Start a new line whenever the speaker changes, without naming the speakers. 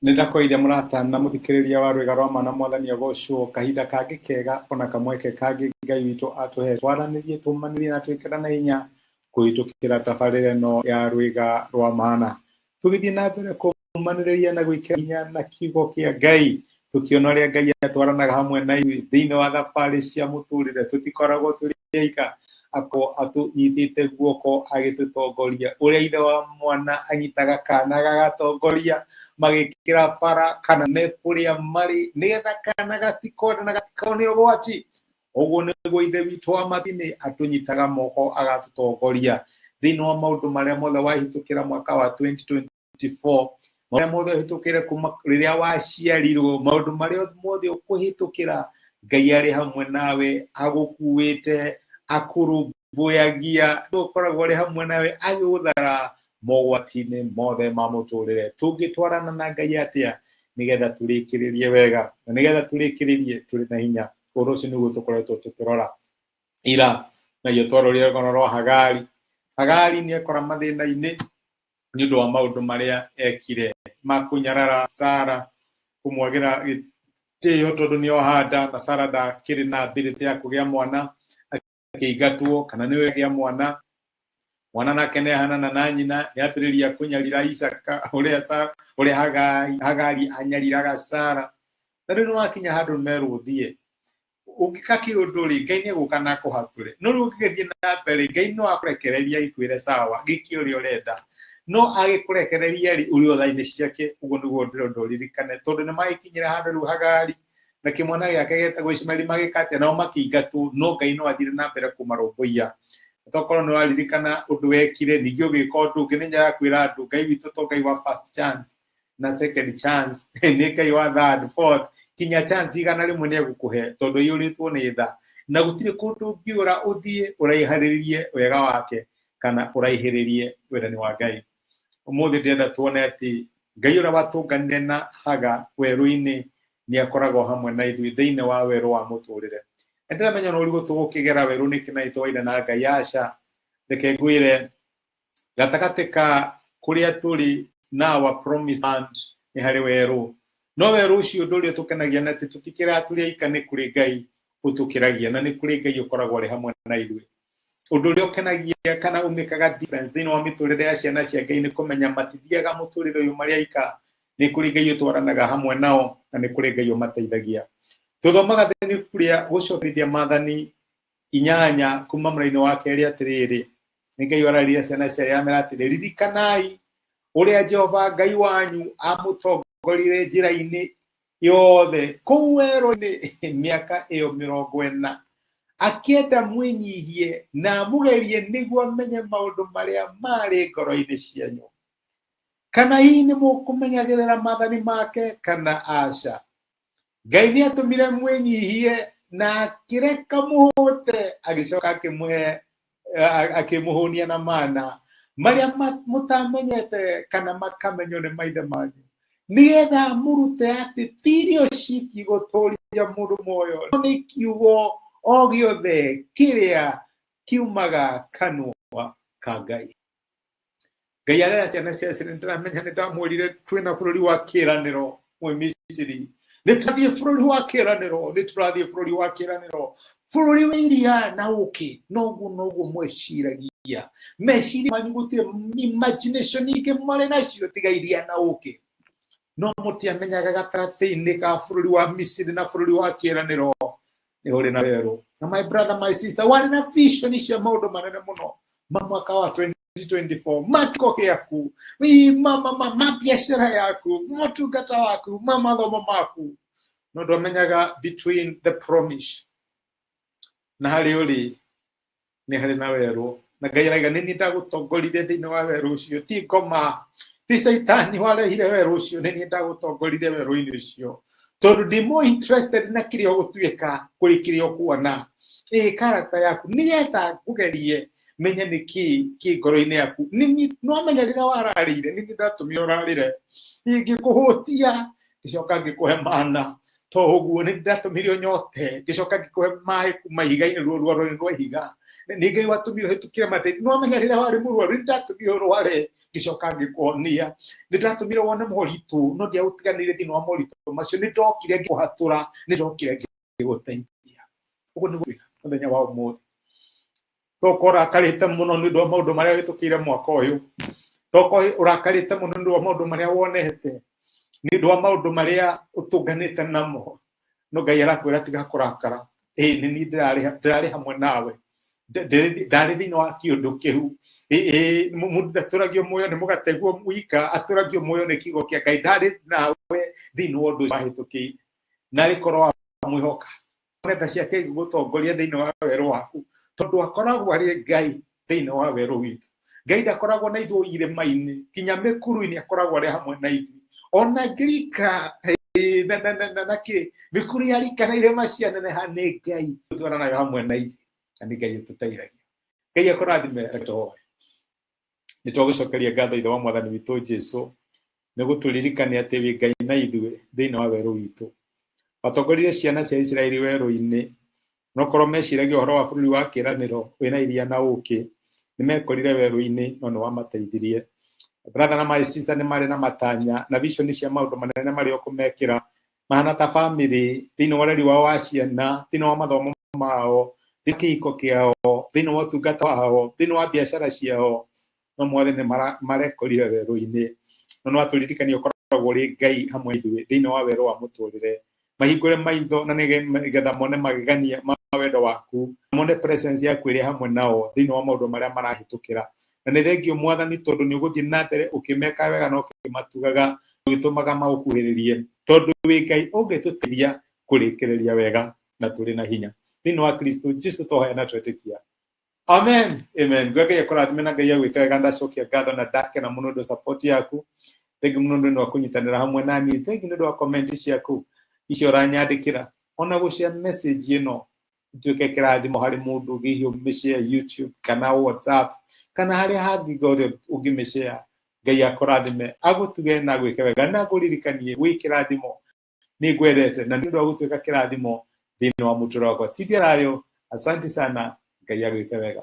Nĩ ndakũgeithia mũrata na mũthikĩrĩria wa Rwĩga rwa Ma na Mwathani agocwo kahinda kangĩ kega ona kamweke kangĩ Ngai witũ atũhe twaranĩrie tũmanĩrie na twĩkĩrane hinya kũhĩtũkĩra tabarĩra ĩno ya Rwĩga rwa Mana. Tũgĩthiĩ na mbere kũmanĩrĩria na gwĩkĩra hinya na kiugo kĩa Ngai tũkĩona ũrĩa Ngai atwaranaga hamwe na ithuĩ thĩinĩ wa thabarĩ cia mũtũrĩre. Tũtikoragwo tũrĩ aika, akorwo atũnyitĩte guoko agĩtũtongoria ũrĩa ithe wa mwana anyitaga kana agagatongoria magĩkĩra bara kana me kũrĩa marĩ nĩgetha kana gatikone na gatikone ũgwati. Ũguo nĩguo Ithe witũ wa matu-inĩ atũnyitaga moko agatũtongoria thĩinĩ wa maũndũ marĩa mothe wahĩtũkĩra mwaka wa 2024, marĩa mothe ũhĩtũkĩre kuma rĩrĩa waciarirwo, maũndũ marĩa mothe ũkũhĩtũkĩra, Ngai arĩ hamwe nawe agũkuĩte, akũrũmbũyagia, ũkoragwo arĩ hamwe nawe agĩgũthara mogwati-inĩ mothe ma mũtũrĩre. Tũngĩtwarana na Ngai atĩa nĩgetha tũrĩkĩrĩrie wega na nĩgetha tũrĩkĩrĩrie tũrĩ na hinya? Ũhoro ũcio nĩguo tũkoretwo tũkĩrora ira, naguo twarorire rũgano rwa Hagari. Hagari nĩ ekora mathĩna-inĩ nĩ ũndũ wa maũndũ marĩa ekire ma kũnyarara Sara, kũmwagĩra gĩtĩo tondũ nĩ oha nda na Sara ndakĩrĩ na ability ya kũgĩa mwana, akĩingatwo kana nĩwe agĩa mwana. Mwana nake nĩ ahanana na nyina, nĩ ambĩrĩria kũnyarira Isaka ũrĩa ũrĩa Hagari anyariraga Sara. Na rĩu nĩ wakinya handũ merwo ũthiĩ, ũngĩka kĩũndũ rĩ, Ngai nĩ egũka na akũhatũre. No rĩu ũngĩgĩthiĩ na mbere, Ngai no akũrekererie agĩkwĩre sawa, gĩke ũrĩa ũrenda. No agĩkũrekereria rĩ, ũrĩ o tha-inĩ ciake. Ũguo nĩguo ndĩrenda ũririkane, tondũ nĩ magĩkinyire handũ rĩu Hagari na kĩmwana gĩake gĩtagwo Ishmaeli magĩka atĩa? Nao makĩingatwo, no Ngai no athire na mbere kũmarũmbũiya. Tokorwo nĩ ũraririkana ũndũ wekire, ningĩ ũgĩka ũndũ ũngĩ, nĩ nyaga kwĩra andũ, Ngai witũ to Ngai wa first chance na second chance, nĩ Ngai wa third, fourth, kinya chance 100 nĩ egũkũhe, tondũ aiyũrĩtwo nĩ tha. Na gũtirĩ kũndũ ũngĩũra ũthiĩ ũraiharĩrie wega wake kana ũraihĩrĩrie wendani wa Ngai. Ũmũthĩ ndĩrenda tuone atĩ Ngai ũrĩa watũnganire na Haga werũ-inĩ nĩ akoragwo hamwe na ithuĩ thĩinĩ wa werũ wa mũtũrĩre. Na ndĩramenya no ũrigwo tũgũkĩgera werũ nĩkĩ na nĩtwaire na Ngai. Aca, reke ngwĩre, gatagatĩ ka kũrĩa tũrĩ na our promised land nĩ harĩ werũ. No werũ ũcio ũndũ ũrĩa ũtũkenagia nĩ atĩ tũtikĩraga tũrĩ aika, nĩ kũrĩ Ngai ũtũkĩragia na nĩ kũrĩ Ngai ũkoragwo arĩ hamwe na ithuĩ. Ũndũ ũrĩa ũkenagia kana ũmĩkaga difference thĩinĩ wa mĩtũrĩre ya ciana cia Ngai nĩ kũmenya matithiaga mũtũrĩre ũyũ marĩ aika, nĩ kũrĩ Ngai ũtwaranaga hamwe nao na nĩ kũrĩ Ngai ũmateithagia. Tũthomaga thĩinĩ ibuku rĩa Gũcokerithia Maathani 8 kuma mũraini wa 2 atĩrĩrĩ, nĩ Ngai wararĩria ciana cia amera atĩrĩ, ririkanai ũrĩa Jehova Ngai wanyu amũtongoririe njĩra-inĩ yothe kũu werũ-inĩ mĩaka ĩyo 40, akĩenda mwĩnyihie na amũgerie nĩguo amenye maũndũ marĩa marĩ ngoro-inĩ cianyu, kana hihi nĩ mũkũmenyagĩrĩra maathani make kana aca. Ngai nĩ atũmire mwĩnyihie na akĩreka mũhũte, agĩcoka akĩmũhe, akĩmũhũnia na mana marĩa mũtamenyete kana makamenywo nĩ maithe manyu, nĩgetha mũrute atĩ ti irio ciki gũtũria mũndũ muoyo, no nĩ kiugo o gĩothe kĩrĩa kiumaga kanua ka Ngai. Ngai arera ciana cia Isiraeli, ndĩramenya nĩ ndamwĩrire twĩna bũrũri wa kĩĩranĩro mwĩ Misiri, nĩ tũrathiĩ bũrũri wa kĩĩranĩro, nĩ tũrathiĩ bũrũri wa kĩĩranĩro, bũrũri wa iria na ũkĩ. Noguo noguo mweciragia, meciria manyu gũtirĩ imagination ingĩ marĩ nacio tiga iria na ũkĩ. No mũtiamenyaga gatagatĩ-inĩ ka bũrũri wa Misiri na bũrũri wa kĩĩranĩro nĩ ũrĩ na werũ. Na my brother, my sister, warĩ na vision cia maũndũ manene mũno ma mwaka wa 2024, ma kĩko gĩaku, ma biacara yaku, motungata waku, ma mathomo maku, no ndwamenyaga between the promise na harĩa ũrĩ nĩ harĩ na werũ. Na Ngai araiga nĩ niĩ ndagũtongoririe thĩinĩ wa werũ ũcio, ti ngoma, ti Caitani warehire werũ ũcio, nĩ niĩ ndagũtongoririe werũ-inĩ ũcio, tondũ ndĩ more interested na kĩrĩa ũgũtuĩka kũrĩ kĩrĩa ũkuona. Ĩ character yaku nĩgetha ngũgerie menye nĩ kĩ kĩ ngoro-inĩ yaku. Nĩ wamenya rĩrĩa wararĩire, nĩ niĩ ndatũmire ũrarĩre, ngĩkũhũtia, ngĩcoka ngĩkũhe mana. To ũguo nĩ ndatũmire ũnyote ngĩcoka ngĩkũhe maĩ kuma ihiga-inĩ ruo rwaro-inĩ rwa ihiga. Nĩ Ngai watũmire ũhĩtũkĩre mathĩna. No menya rĩrĩa warĩ mũrwaru nĩ ndatũmire ũrware ngĩcoka ngĩkuonia. Nĩ ndatũmire wone moritũ no ndiagũtiganĩirie thĩinĩ wa moritũ macio. Nĩ ndokire ngĩkũhatũra, nĩ ndokire ngĩgũteithia. Ũguo nĩguo mũthenya wa ũmũthĩ. Tokorwo ũrakarĩte mũno nĩ ũndũ wa maũndũ marĩa wĩtũkĩire mwaka ũyũ, tokorwo ũrakarĩte mũno nĩ ũndũ wa maũndũ marĩa wonete, nĩ ũndũ wa maũndũ marĩa ũtũnganĩte namo, no Ngai arakwĩra tiga kũrakara. Ĩĩ nĩ niĩ ndĩrarĩ hamwe nawe, ndarĩ thĩinĩ wa kĩũndũ kĩu. Ĩĩ mũndũ ndatũragio muoyo nĩ mũgate guo wika, atũragio muoyo nĩ kiugo kĩa Ngai. Ndarĩ nawe thĩinĩ wa ũndũ ũcio wahĩtũkĩire, narĩ korwo wamwĩhoka tha ciake igũgũtongoria thĩinĩ wa werũ waku, tondũ akoragwo arĩ Ngai thĩinĩ wa werũ witũ. Ngai ndakoragwo na ithuĩ irĩma-inĩ, kinya mĩkuru-inĩ akoragwo arĩ hamwe na ithuĩ. Ona ngirika na kĩ mĩkuru ya rika na irĩma cia neneha, nĩ Ngai twaranayo hamwe na ithuĩ, na nĩ Ngai ũtũteithagia. Ngai akũrathime. Reke tũhoe. Nĩ twagũcokeria ngatho Ithe wa Mwathani witũ Jesu nĩ gũtũririkania atĩ wĩ Ngai na ithuĩ thĩinĩ wa werũ witũ. Watongoririe ciana cia Isiraeli werũ-inĩ, no korwo meciragia ũhoro wa bũrũri wa kĩĩranĩro wĩna iria na ũkĩ, nĩ mekorire werũ-inĩ, no nĩ wamateithirie. Brother na my sister nĩ marĩ na matanya na vision cia maũndũ manene marĩa ũkũmekĩra mahana ta family, thĩinĩ wa ũreri wao wa ciana, thĩinĩ wa mathomo mao, thĩinĩ wa kĩhiko kĩao, thĩinĩ wa ũtungata wao, thĩinĩ wa biacara ciao, no mothe nĩ marekorire werũ-inĩ. No nĩ watũririkania ũkoragwo ũrĩ Ngai hamwe ithuĩ thĩinĩ wa werũ wa mũtũrĩre. Mahingũre maitho na nĩgetha mone magegania ma wendo waku, mone presence yaku ĩrĩ hamwe nao thĩinĩ wa maũndũ marĩa marahĩtũkĩra. Na nĩ thengio Mwathani, tondũ nĩ ũgũthiĩ na mbere ũkĩmeka wega na ũkĩmatugaga, ũgĩtũmaga magũkuhĩrĩrie, tondũ wĩ Ngai ũngĩtũteithia kũrĩkĩrĩria wega na tũrĩ na hinya. Thĩinĩ wa Kristo Jesu twahoya na twetĩkia. Amen. Amen. Ngai akũrathime na Ngai agwĩke wega. Ndacokia ngatho na ndakena mũno ũndũ support yaku. Thengi mũno nĩ ũndũ wa kũnyitanĩra hamwe na niĩ. Thengi nĩ ũndũ wa comment ciaku icio ũranyandĩkĩra. Ona gũshare message ĩno ituĩke kĩrathimo harĩ mũndũ ũngĩ, hihi ũmĩshare YouTube kana WhatsApp kana harĩa hangĩ gothe ũngĩmĩshare. Ngai akũrathime, agũtuge na agwĩke wega na agũririkanie wĩ kĩrathimo. Nĩ ngwendete na nĩ ũndũ wa gũtuĩka kĩrathimo thĩinĩ wa mũtũrĩre wakwa. Tindia thayũ, asante sana, Ngai agwĩke wega.